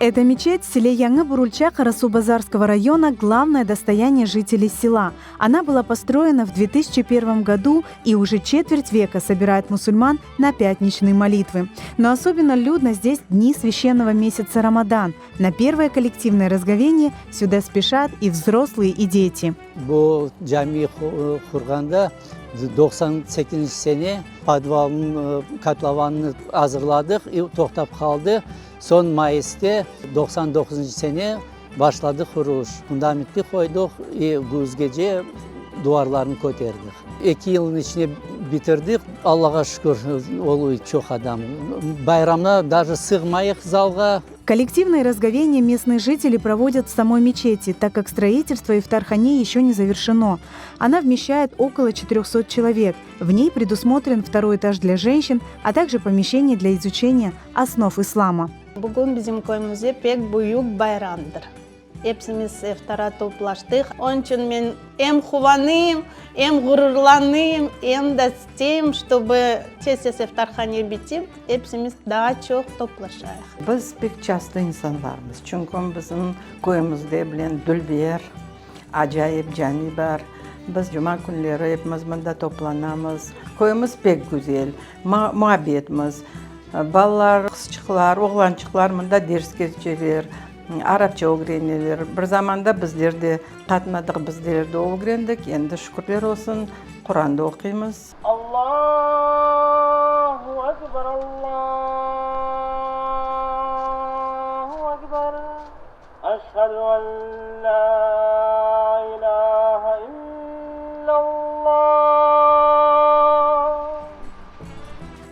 Эта мечеть в селе Яңы-Бурульча Карасубазарского района – главное достояние жителей села. Она была построена в 2001 году и уже четверть века собирает мусульман на пятничные молитвы. Но особенно людно здесь дни священного месяца Рамадан. На первое коллективное разговение сюда спешат и взрослые, и дети. Bu camiy qurğanda 98-nci sene podvalnıñ kotlovannı azırladıq, toqtap qaldı. Soñ mayıste 99-ncı sene başladı qurulış. Fundamentni qoydıq i küzgece duvarlarnı köterdik. Eki yılnıñ içinde bitirdik, Allağa şükür, oluy çoq adam. Bayramda daje sığmayıq zalğa. Коллективное разговение местные жители проводят в самой мечети, так как строительство ифтархане еще не завершено. Она вмещает около 400 человек. В ней предусмотрен второй этаж для женщин, а также помещение для изучения основ ислама. Bugün bizim köyümizde pek büyük bayramdır. Epsimiz iftara toplaştıq. Onıñ içün men em quvanayım, em ğururlanayım, em de isteyim, ştobu tez-tez iftarhane bitip, epsimiz daa çoq toplaşayıq. Biz pek çastlı insanlarmız, çünki bizim köyümizde bilen dülber, acayip cami bar. Biz cuma künleri epimiz mında toplanamız. Köyümiz pek güzel, muabbetmiz. Balalar, qızçıqlar, oğlançıqlar mında ders keçeler, arapça ögreneler. Bir zamanda bizler de qatnadıq, bizler de ögrendik. Endi şükürler olsun, Quran da oquymız. Allahu ekber, Allahu ekber, eşhedü en la ilahe illallah.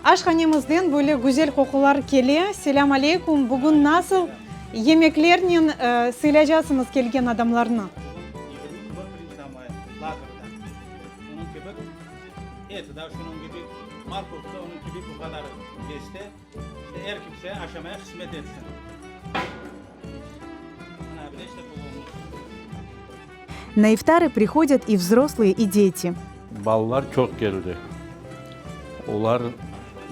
Aşhanemizden böyle güzel qoqular kele. Selâm aleyküm! Bugün nasıl yemeklernen sıylacasıñız kelgen adamlarnı? Onıñ kibi eti da şunıñ kibi, markov da onıñ kibi bu qadar beste. İşte er kimse aşamaya qısmet etsin. Mına bile işte plovumız. На iftarы приходят и взрослые, и дети. Balalar çoq keldi. Olar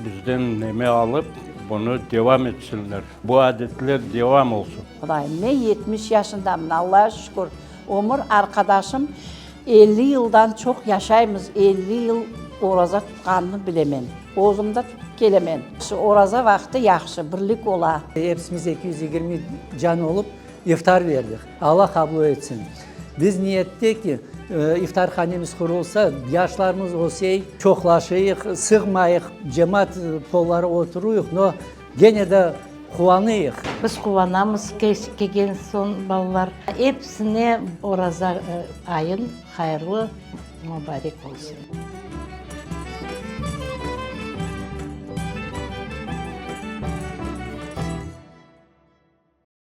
bizden neme alıp, bunı devam etsinler. Bu adetler devam olsun. Qudayım, men 70 yaşındamın, Allağa şükür. Ömür arqadaşım 50 yıldan çoq yaşaymız, 50 yıl oraza tutqanını bilemen. Özüm de tutıp kelemen. Şu oraza vaqtı yahşı, birlik ola. Epsimiz 220 can olıp iftar berdik. Alla qabul etsin. Biz niyette ki, iftarhanemiz qurulsa, yaşlarımız öseyik, çoqlaşayıq, sığmayıq, cemaat polları oturuyıq, no, gene de quvanıyıq. Biz quvanamız kelgen soñ balalar. Epsine oraza ayın hayırlı, mubarek olsun.